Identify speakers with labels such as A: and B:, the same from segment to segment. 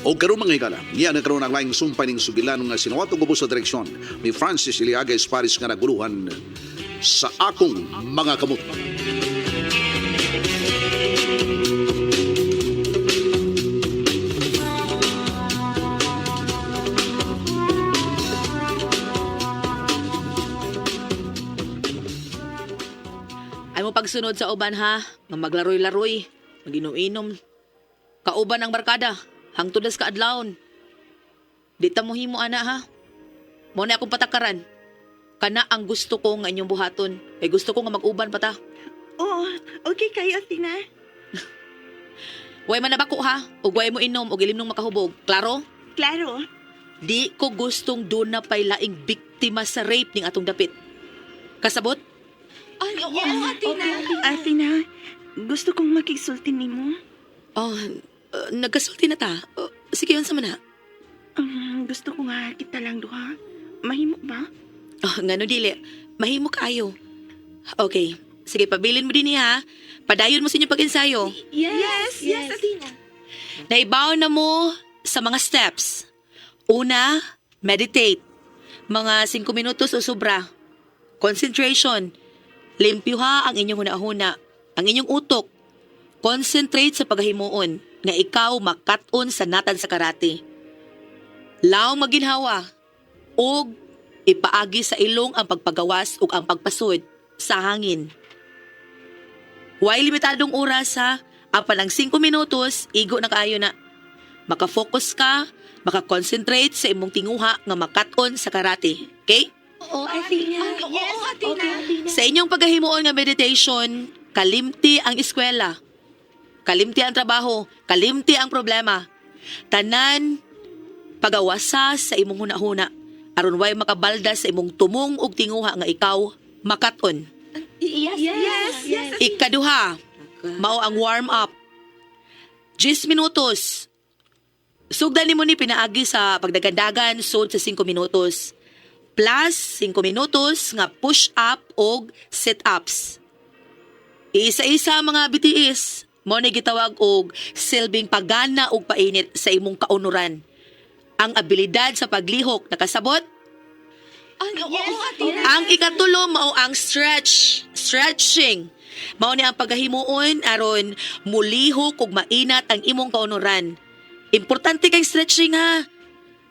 A: O karon, mga higala, niya na karon ang laing sumpay ning sugilan nga sinuwatong ubos sa direksyon ni Francis Iliaga Esparis nga naguluhan sa akong mga kamot.
B: Ay mo pagsunod sa uban ha, nga maglaroy-laroy, maginom-inom. Kauban ang barkada, hangtod nas ka adlawon. Di ta mo himo ana ha. Mo na akong patakaran. Kana ang gusto ko nga inyong buhaton. Kay gusto ko nga mag-uban pa ta.
C: Oh, okay kayo, Athena.
B: Way man nabako ha, ug way mo inom ug ilim nung makahubog. Klaro?
C: Klaro.
B: Di ko gustong doon na pa'y laing biktima sa rape ning atong dapit. Kasabot?
D: Ay, oo, Athena.
C: Athena, gusto kong makigsulti nimo.
B: Oh, nagkasulti na ta. Oh, sige, unsa man na.
C: Gusto ko nga kita lang duha. Mahimo ba?
B: Oh, ngano dili. Mahimo kaayo. Okay. Sige, pabilin mo din ha. Padayon mo sa inyong pag-ensayo.
D: Yes, yes, Athena.
B: Naibaw na mo sa mga steps. Una, meditate. Mga 5 minutos o sobra. Concentration. Limpyo ha ang inyong hunahuna, ang inyong utok. Concentrate sa paghimuon nga ikaw makat-on sa natan sa karate. Law maginhawa og ipaagi sa ilong ang pagpagawas ug ang pagpasud sa hangin. Way limitadong oras ha, apan ang 5 minutos, igo na kaayo na. Makafocus ka, makakonsentrate sa imong tinguha nga makat-on sa karate. Okay?
D: Oo, Athena. Yes, Athena.
B: Sa inyong paghahimuon nga meditation, kalimti ang eskwela. Kalimti ang trabaho, kalimti ang problema. Tanan pagawasa sa imong hunahuna aron way makabalda sa imong tumong ug tinguha nga ikaw makat-on.
D: Yes, yes, yes.
B: Ikaduha, mao ang warm up. 10 minutos. Sugdan nimo ni pinaagi sa pagdagandagan sud sa 5 minutos. Plus 5 minutos nga push up og sit ups. Isa-isa ang mga BTS mo ni gitawag og silbing pagana og painit sa imong kaunuran. Ang abilidad sa paglihok nakasabot.
D: Ay, oo, Athena.
B: Ang ikatulo mao ang stretch, stretching. Mao ni ang paghahimuon aron mulihok ug mainat ang imong kaunuran. Importante kay stretching ha.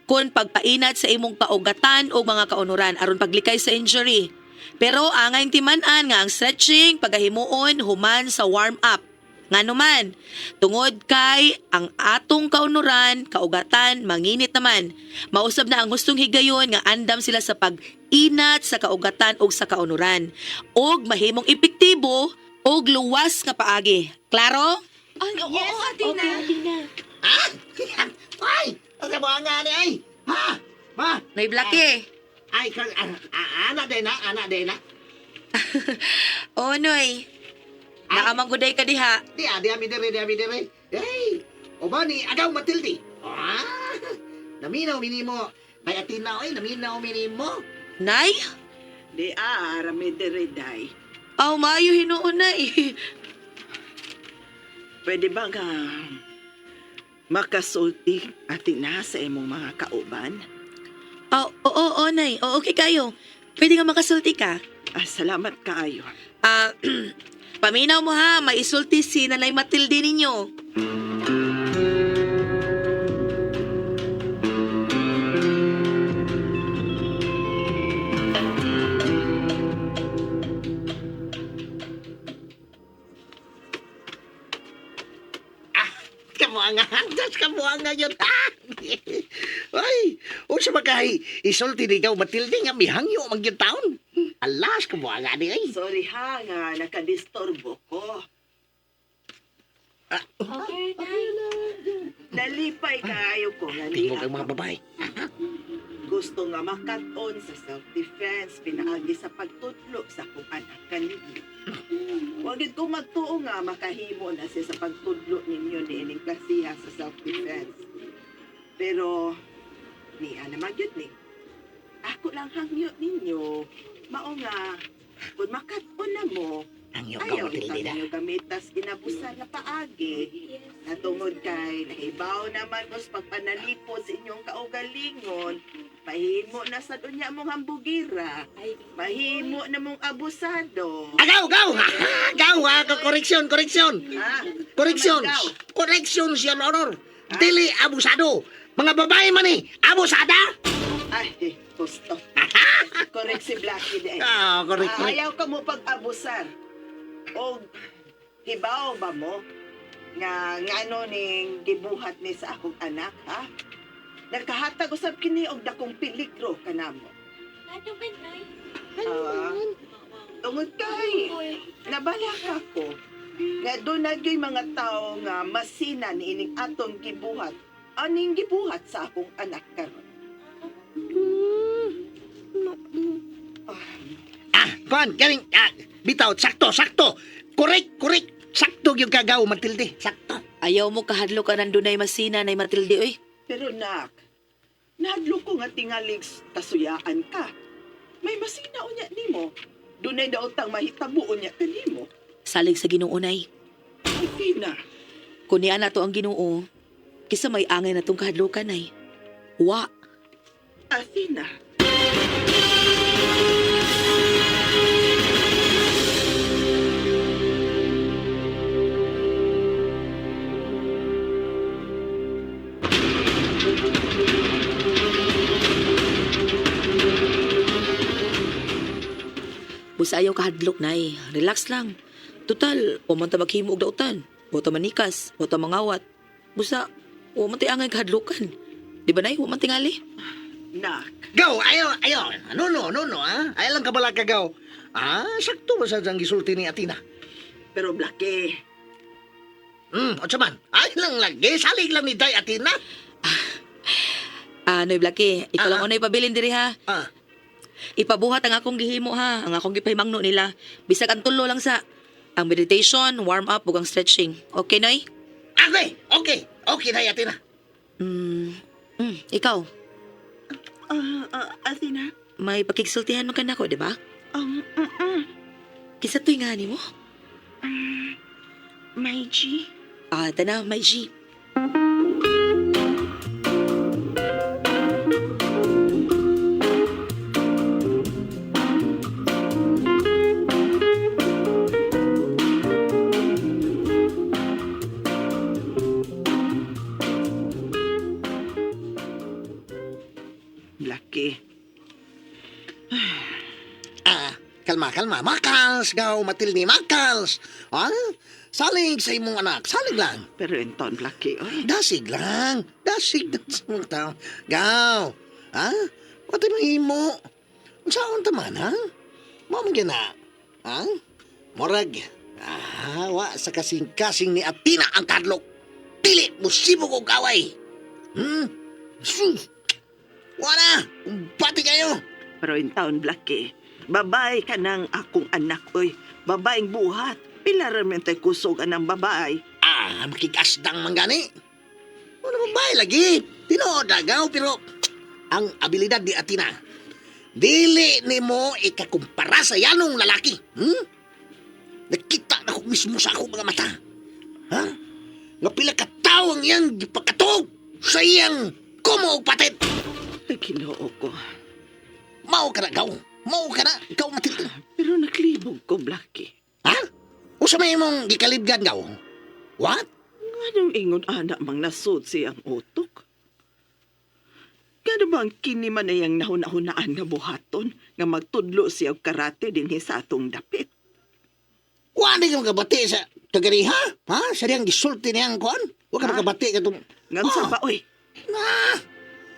B: Kon pagpainat sa imong kaugatan o mga kaunuran aron paglikay sa injury. Pero angay timan-an nga ang stretching paghahimuon human sa warm up. Ngano man, tungod kay ang atong kaunuran, kaugatan, manginit naman. Mausab na ang hustong higayon nga andam sila sa pag-inat sa kaugatan o sa kaunuran. Og mahimong epektibo og luwas nga paagi. Klaro?
D: Ay, oo, Athena.
E: Ah! Ay! Ang kabuha ni ay! Ha? Ma!
B: Nay Blackie.
E: Ay, anak din na, anak din na.
B: Oh, Noy. Nakamangguday ka diha.
E: Di, ah, di ami dire, di ami dire. Hey! O ba ni, agaw Matilde. Ah! Naminaw minimo. Ay, atina, oy, naminaw minimo.
B: Nay?
C: Di arami diri day.
B: Aw, maayo hinuon, Nay.
C: Pwede ba nga makasulti Athena sa imong mga kauban?
B: Oh, oo, oo, Nay. Oo, okay kayo. Pwede nga makasulti ka.
C: Ah, salamat kaayo.
B: Ah, paminaw mo ha, maisulti si Nanay Matilde ninyo.
E: Ah, kabuha nga, das kabuha nga yun. Ah! Ay, unsa ba kay isulti ni ikaw Matilde nga mihangyo man gyud taon. Alas kabuha nga ni ay.
C: Sorry ha nga nakadisturbo ko.
E: Ah,
C: Nalipay kaayo ko nga
E: Tingog
C: niya
E: ang mga babae.
C: Gusto nga makat-on sa self-defense pinaagi sa pagtudlo sa akong anak kaninyo. Wag gid ko magtuo nga makahimo na siya sa pagtudlo ninyo niining klasiha sa self-defense. Pero niya naman gyud ni. Ako lang hangyo ninyo. Mao nga kung makat-on na mo,
E: Hangyo ka,
C: Ayaw
E: Matilde
C: itaw
E: na.
C: ninyo gamitas ginabusan na paagi. Natungod kay nahibaw naman mo sa pagpanalipod sa inyong kaugalingon. Mahimo na sa dunya mong hambugira. Mahimo na mong abusado.
E: Agaw, gaw! Gaw, ha? Koreksyon, koreksyon!
C: Ha?
E: Corrections!
C: Gaw.
E: Corrections, Your Honor! Dili abusado! Mga babae man eh! Abusada!
C: Ay, gusto. Correct si Blackie di.
E: Ah, correct,
C: Ah,
E: correct.
C: ayaw ka mo pag-abusar. O hibaw ba mo nga ngano ning gibuhat ni sa akong anak, ha? Nakahatag usab kini og dakong peligro kanamo.
D: Ano man, Nay?
C: Ah, tungod kay nabalaka ko nga doon na gyuy mga tao nga masina niining atong gibuhat aning gibuhat sa akong anak karon.
E: Ah, kuan, galing, ah, bitaw, sakto, sakto! Correct, correct! Sakto yung kagaw, Matilde. Sakto.
B: Ayaw mo kahadlo ka nandunay masina, Nay Matilde, oy.
C: Pero nak, nahadlo ko nga tingalig kasuyaan ka. May masina unya nimo. Dunay daotang mahitabo unya kanimo.
B: Salig sa Ginoo, Nay.
C: Ay, Tina,
B: Kung niya na to ang Ginoo, kisa may angay na tong kahadlokan, Nay. Wa.
C: Athena.
B: Busa ayaw kahadlok, Nay. Relax lang. Total, wa man ta maghimo og dautan. Wa ta manikas, wa ta mangawat. Busa, wa man tay angay kahadlokan. Di ba, Nay? Wa man tingali.
C: Nak,
E: Gaw, ayaw, ayaw. No, no, no, no, ah. Ayaw lang kabala ka, gaw. Ah, sakto ba sa diyang gisulti ni Atina?
C: pero Blackie,
E: Otsa man. Ay lang lagi, salig lang ni Day Atina.
B: Ah, Noy Blackie, ikaw lang
E: Ah, ah.
B: unay pabilin diri ha.
E: Ah,
B: Ipabuhat ang akong gihimo ha, ang akong gipahimangno nila. Bisag ang tulo lang sa ang meditation, warm up ug ang stretching. Okay, Noy?
E: okay, okay. Okay, Day Atina.
B: Ikaw,
C: Athena,
B: may pakigsultihan man ka nako, di ba?
C: um,
B: Kinsa to'y nga nimo?
C: may G.
B: Ah, tana, may G.
C: Blackie,
E: Ah, kalma, kalma. Makals, gaw, Matilde, makals. Ah, salig sa imong anak, salig lang.
C: pero enton Blackie, oy.
E: Dasig lang. Dasig na sa mga tao. Gaw, ha? Pati mo. Saan ta man, ha? Mao man gyud na. Ha? Morag. Ah, wa sa kasing-kasing ni Atina ang kadlok. Dili mo sibog og away. Sus. Wala. Umbati kayo.
C: Pero in taon, Blackie, babae ka ng akong anak, oy. Babaeng buhat. Pila ramen tay kusog anang babae.
E: Ah, makigasdang man gani. Wala babae lagi. Tinuod agaw, pero ang abilidad ni Atina, dili nimo ikakumpara sa yanong lalaki. Nakita na ko mismo sa akong mga mata. Ha? Nga pila ka tawo ang iyang gipakatog sa iyang kumo og patit.
C: Ay, Ginoo ko.
E: Mao ka na, gaw. Mao ka na, ikaw Matilde.
C: Pero naklibog ko, Blackie.
E: Ha? Usa may imong gikalibgan, gaw? What?
C: Anong ingon ana mang nasud siyang utok? Gano bang kini man iyang nahuna-hunaan nga buhaton nga magtudlo siya og karate dinhi sa atong dapit?
E: Wala ka makabati sa kagariha? Ha? Sa diyang gisulti niyang kuan? Wa ka
C: Ha?
E: makabati ka itong...
C: Ngan sa ba, oy?
E: Ah!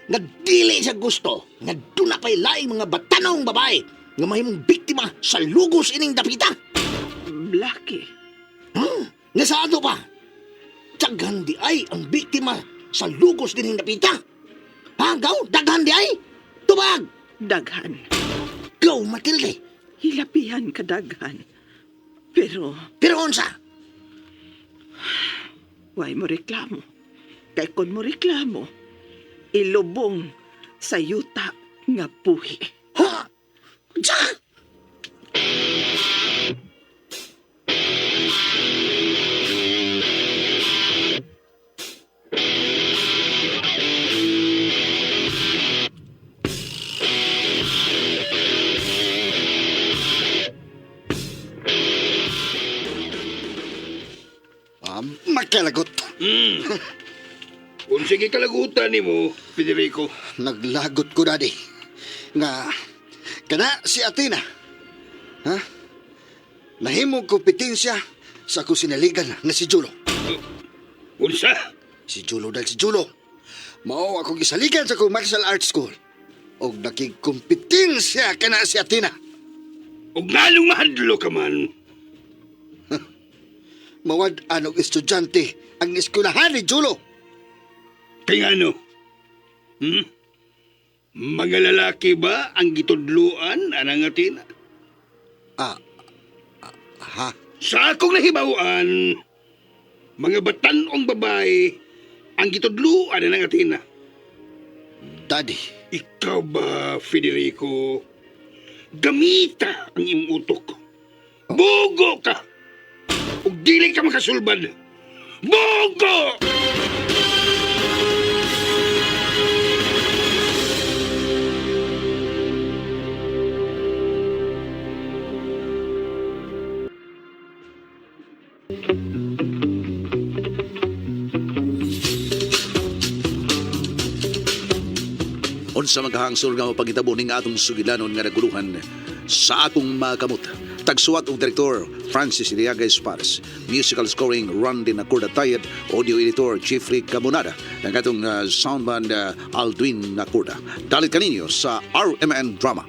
E: Nga dili sa gusto. Nga doon na pa'y laing mga batanong babae nga mahimong biktima sa lugos ining dapita.
C: Blackie,
E: Nga sa ato pa. Daghan di ay ang biktima sa lugos ining dapita. Ha? Gaw? Daghan di ay? Tubag!
C: daghan.
E: Gaw, Matilde.
C: Hilapihan ka daghan. Pero
E: Pero unsa?
C: way mo reklamo. Kay kon mo reklamo, ilubong sa yuta nga puhi.
E: Ha? Unsa?
F: Unsa kay kalagutan nimo, Federico?
G: Naglagot ko, Daddy. Nga, kana si Athena. Ha? Nahimong kompetensya sa akong sinaligan nga si Julo.
F: Unsa?
G: Si Julo dahil si Julo. Mao akong gisaligan sa akong martial arts school. Og nakigkompetensya kana si Athena.
F: Ug nganong mahadlo ka man?
G: Mawad anong estudyante ang eskwelahan ni Julo.
F: Kay ngano? Mga lalaki ba ang gitudluan anang Athena?
G: Ah, ah, ha?
F: Sa akong nahibaw-an, mga batan-ong babae ang gitudluan anang Athena.
G: Daddy,
F: Ikaw ba, Federico? Gamita ang iyong utok. Bugo ka! Ug dili ka makasulbad. Bugo!
A: Unsa maghahangsor nga mapagitabo ning atong sugilanon nga naguluhan sa akong mga kamot. Tagsuwat og direktor Francis Iliaga Espares. Musical scoring Randy Nacorda Tayed, audio editor Jeffrey Cabonada, ang atong soundman Aldwin Nacorda. Dalit kaninyo sa RMN Drama.